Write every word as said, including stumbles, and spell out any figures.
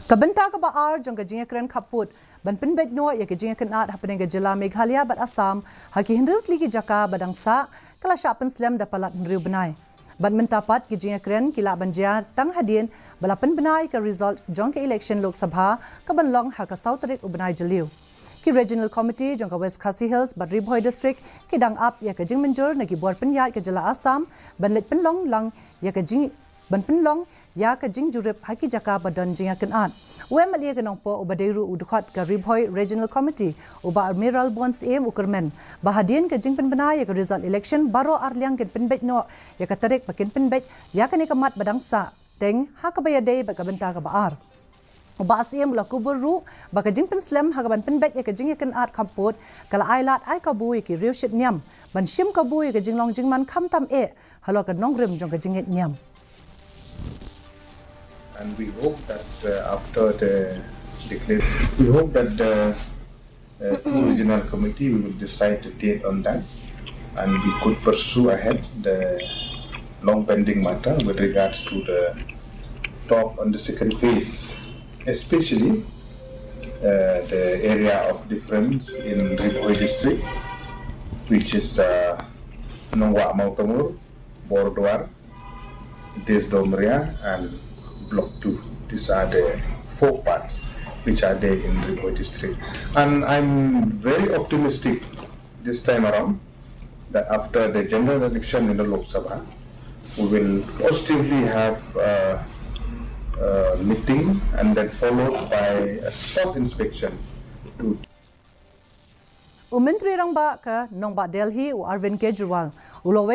Ka bynta kaba ar jong ka jingïakren khappud ban pynbeit noh ïa ka jingïakynad hapdeng ka jylla Meghalaya bad Assam ha ki hynriew tylli ki jaka ba dang sah, ka la shah pynslem da palat hynriew bnai. Bad mynta pat ki jingïakren ki lah ban jia tang hadien ba la pynbna ïa ka result jong ka election Lok Sabha ka ban long ha ka saw tarik u bnai Jylliew. Ki Regional Committee jong ka West Khasi Hills bad Ri Bhoi District ki dang ap ïa ka jingmynjur na ki bor pynïaid ka jylla Assam ban leit pynlong lang ïa ka jing ban pynlong ïa ka jingjurip ha ki jaka ba don jingïakynad. U MLA ka Nongpoh uba dei ruh u dkhot ka Ri Bhoi Regional Committee, u Bah Mayralborn Syiem, u kyrmen ba hadien ka jingpynbna ïa ka result election, baroh arliang kin pynbeit noh ïa ka tarik ba kin pynbeit ïa kane ka mat ba dang sah, teng ha kaba ïadei bad ka bynta kaba ar. U Bah Syiem u la kubur ruh ba ka jingpynslem ha kaban pynbeit ïa ka jingïakynad khappud ka la ai lad ai kabu ïa ki riewshit niam ban shim kabu ïa ka jinglong jingman khamtam eh halor ka nongrim jong ka jingngeit niam. And we hope that uh, after the declaration, we hope that the uh, two regional committee, we will decide the date on that, and we could pursue ahead the long pending matter with regards to the talk on the second phase, especially uh, the area of difference in Ri Bhoi district, which is uh, Nongwah Mawtangur, Bordwar, Desdoumria, and Block two. These are the four parts which are there in Ri Bhoi district. And I'm very optimistic this time around that after the general election in the Lok Sabha, we will positively have a, a meeting and then followed by a spot inspection to U Myntri Rangbah ka Nongbah Delhi, u Arvind Kejriwal, u la